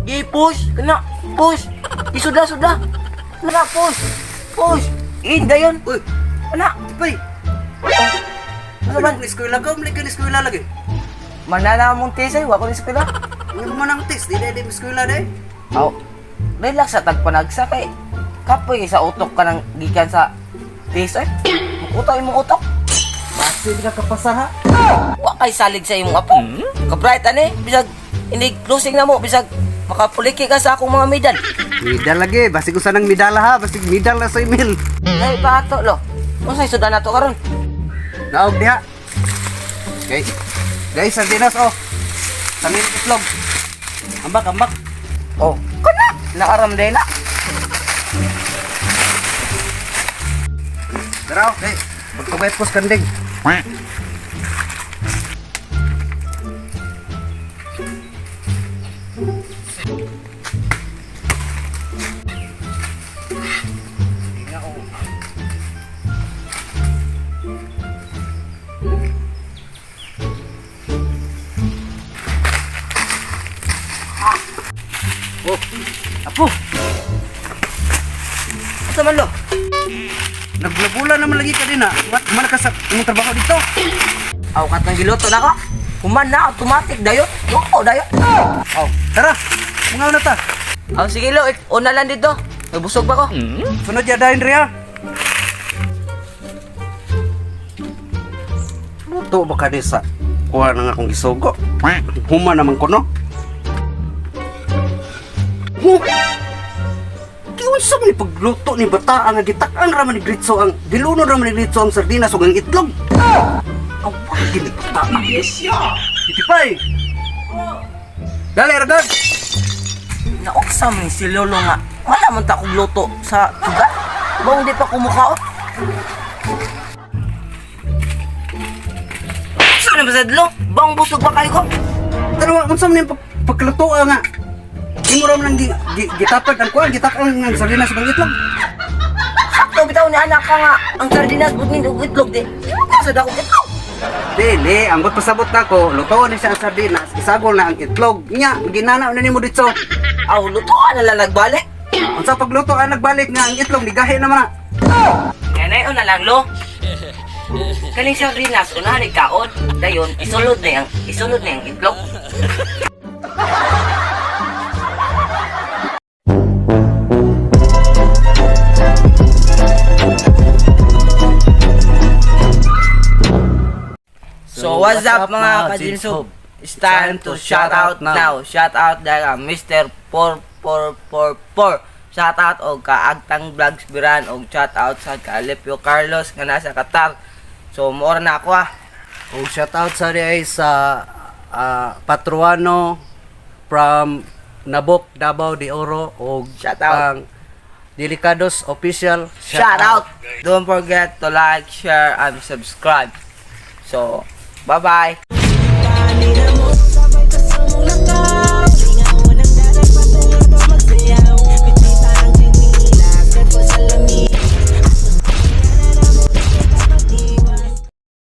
Gi push, kana push. Isudla sudla. Kana push. Push. Inda yun. Uy, Ana. Pay. Ano man? Ano man eskwela ka? Umalik ka ni eskwela lagi. Manana mong tesay, wa ko ni eskwela. Ano man ang test? Di na di eskwela day. Aw. Relax sa tagpanagsa kay kapoy sa utok ka nang gikan sa tesay. Mukuta imong utok. Basi di ka kapasar ha. Wa kay salig sa imong apo. Kabright ani, bisag ini closing na mo, bisag makapuliki ka sa akong mga medal. Medal lagi, basi ko sanang medala ha, basi medal na sa email. Dahil pa ato lo. Unsay sudan nato karon? Naog diha. Okay. Guys, sardinas oh. Sangin itlog. Ambak, ambak. Oh, kana naaram day na. Daraw, okay. Magtugay ko sa kanding. Oh, apo, Asa man lo? nagbulabula naman lagi ka din ha. What man ka sa imong trabaho dito? Aw katang giluto na ko. Human na automatic dayon. Luto dayon. Oh, tara. Mga na ta. Aw sige lo, una lang dito. Nabusog pa ko. Sunod ya dahin riya. Luto ba ka di sa kuha na nga akong gisugo? Huma naman ko no? Huh? Kiunsa man ni pagluto ni bata ang gitak-an ra man ni Gritso ang dilunod ra man ni Gritso ang sardinas ug ang itlog. Aw, gini bata. Yes ya. Itipay. Dali ragad. Nauksa man si lolo nga. Wala man ta kog luto sa sugat. Bang di pa kumukaot. Saan na ba sa lo? Bang busog pa kayo ko? Tanawa unsa man ni pagluto nga. Imo ra man ang gitapad ang kuan, gitak-an ang sardinas ug ang itlog. Sakto bitaw ni anak ka nga ang sardinas butnin og itlog di. Sa dako itlog. Dili, ang but pasabot nako, lutoon ni siya ang sardinas, isagol na ang itlog. Nya, ginana na nimo dito. Aw lutoan na lang nagbalik. Unsa pagluto ang nagbalik nga ang itlog nigahi naman na. Kanay na lang lo. Kaning sardinas unahan ni kaon, dayon isulod na yang itlog. So what's up mga ka-Jinsob? It's time to shout out now. Shout out dahil Mr. 4444. Shout out og kaagtang vlogs biran og shout out sa Kalipio Carlos nga nasa Qatar. So more na ako ah. Og shout out sa ay sa Patruano from Nabok, Davao de Oro og Shout out. ang Delicados Official. Shout out. Don't forget to like, share and subscribe. So bye-bye.